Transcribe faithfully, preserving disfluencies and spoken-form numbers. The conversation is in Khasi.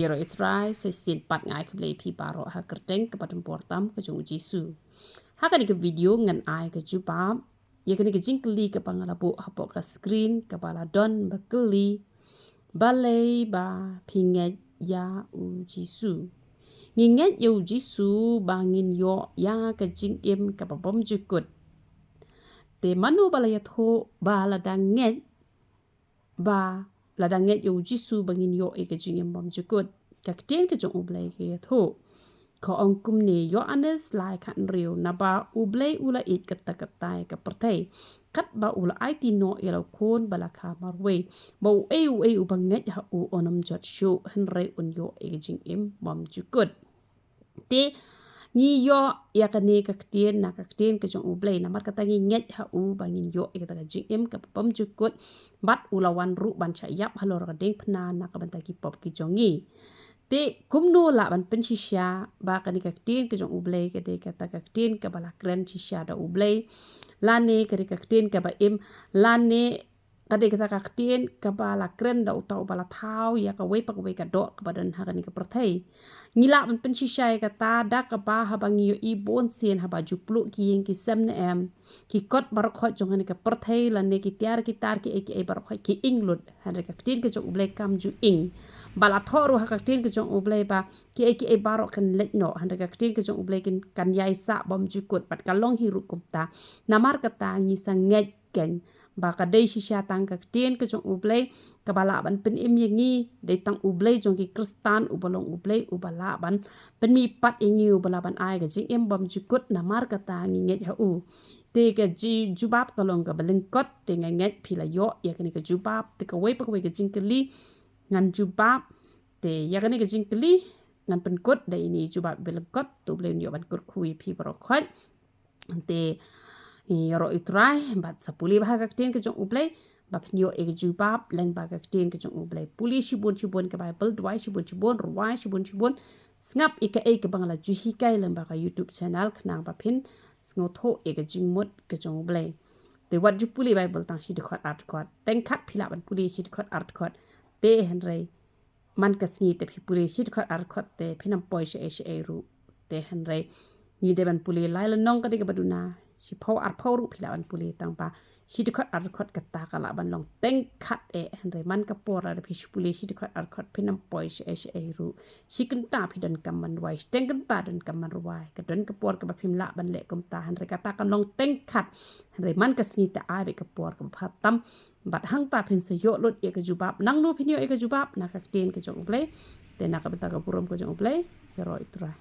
Ïaroh ïa U Trai sa shisien pat. Nga ai khublei ïa phi baroh ha ka kyrteng kaba donbor tam ka jong U Jisu. Ha kane ka video ngan ai ka jubab ïa kane ka jingkylli kaba nga la buh hapoh ka screen kaba la don ba kylli: Balei ba phi ngeit ïa U Jisu? Ngi ngeit ïa U Jisu ba ngin ïoh ïa ka jingim kaba bymjukut. Te mano ba la ïathuh ba lada ngeit, ba lada ngeit ïa U Jisu ba ngin ïoh ïa ka jingim bymjukut? Ka ktien ka jong U Blei ka ïathuh. Ka ong kumne, Ïoannis lai khathynriew: Naba U Blei u la ïeit katta katta ïa ka pyrthei, katba u la aiti noh ïa la u Khun ba la kha marwei, ba uei uei uba ngeit ha u un ym jot shuh, hynrei un ïoh ïa ka jingim bymjukut. Te ngi ïoh ïa kane ka ktien na ka ktien ka jong U Blei, namar kata ngi ngeit ha u ba ngin ïoh ïa kata ka jingim kaba bymjukut, bad u la wan ruh ban shah ïap halor ka diengphna na ka bynta ki pop ki jong ngi. Te kumno lah ban pynshisha ba kane ka ktien ka jong U Blei ka dei kata ka ktien kaba la kren shisha da U Blei, lane ka dei ka ktien kaba im, lane ka dei kata ka ktien kaba la kren da uta uba la thaw ïa kawei pa kawei ka doh kaba don ha kane ka pyrthei? Ngi lah ban pynshisha ïa kata da kaba haba ngi ïohi bunsien haba ju pluh ki ïing ki sem ne em, ki kot baroh khoit jong kane ka pyrthei lane ki tiar ki tar kiei kiei baroh khoit ki ing lut. Hynrei ka ktien ka jong U Blei kam ju ing. Ba la thoh ruh ha ka ktien ka jong U Blei ba kiei kiei baroh kin leit noh, hynrei ka ktien ka jong U Blei kin, kan ïai sah bymjukut, bad ka long hi ruh kumta. Namar kata ngi sa ngeit keiñ ba ka dei shisha tang ka ktien ka jong U Blei kaba lah ban pynim ïa ngi. Dei tang U Blei jong ki Khristan uba long U Blei uba lah ban pynmihpat ïa ngi, uba lah ban ai ka jingim bymjukut. Namar kata ngi ngeit ha u. Te ka ji-, jubab ka long kaba lyngkot. Te nga ngeit phi la ïoh ïa kane ka jubab. Te kawei pa kawei ka jingkylli ngan jubab. Te ïa kane ka jingkylli ngan pynkut da ine i jubab ba lyngkot. To U Blei un ïoh ban kyrkhu ïa phi baroh khoit. Te ïaroh ïa U Trai bad sa pule bha ha ka ktien ka jong U Blei ba phin ïoh ïa ka jubab lyngba ka ktien ka jong U Blei. Pule shibun shibun ka Baibl, duwai shibun shibun, rwai shibun shibun, sngap ïa kaei kaba nga la ju hikai lyngba ka YouTube channel khnang ba phin sngewthuh ïa ka jingmut ka jong U Blei. Te wat ju pule Baibl tang shi dkhot ar dkhot. Teng khat phi lah ban pule shi dkhot ar dkhot. Te hynrei man ka sngi te phi pule shi dkhot ar dkhot te phin ym poi shaei shaei ruh. Te hynrei ngi dei ban pule lai lynnong ka dei kaba duna, shiphew arphew ruh phi lah ban pule, tang ba shi dkhot ar dkhot kata ka lah ban long teng khat eh. Hynrei man ka por lada phi shu pule shi dkhot ar dkhot phin ym poi shaei shaei ruh. Shi kynta phi donkam ban rwai, shiteng kynta donkam ban rwai. Ka don ka por kaba phim lah ban leh kumta, hynrei kata kan long teng khat. Hynrei man ka sngi te ai beit ka por kaba bha tam. Bad hangta phin sa ïoh lut ïa ka jubab. Nangno phin ïoh ïa ka jubab? Na ka ktien ka jong U Blei. Te na ka bynta ka burom ka jong U Blei, ïaroh ïa U Trai.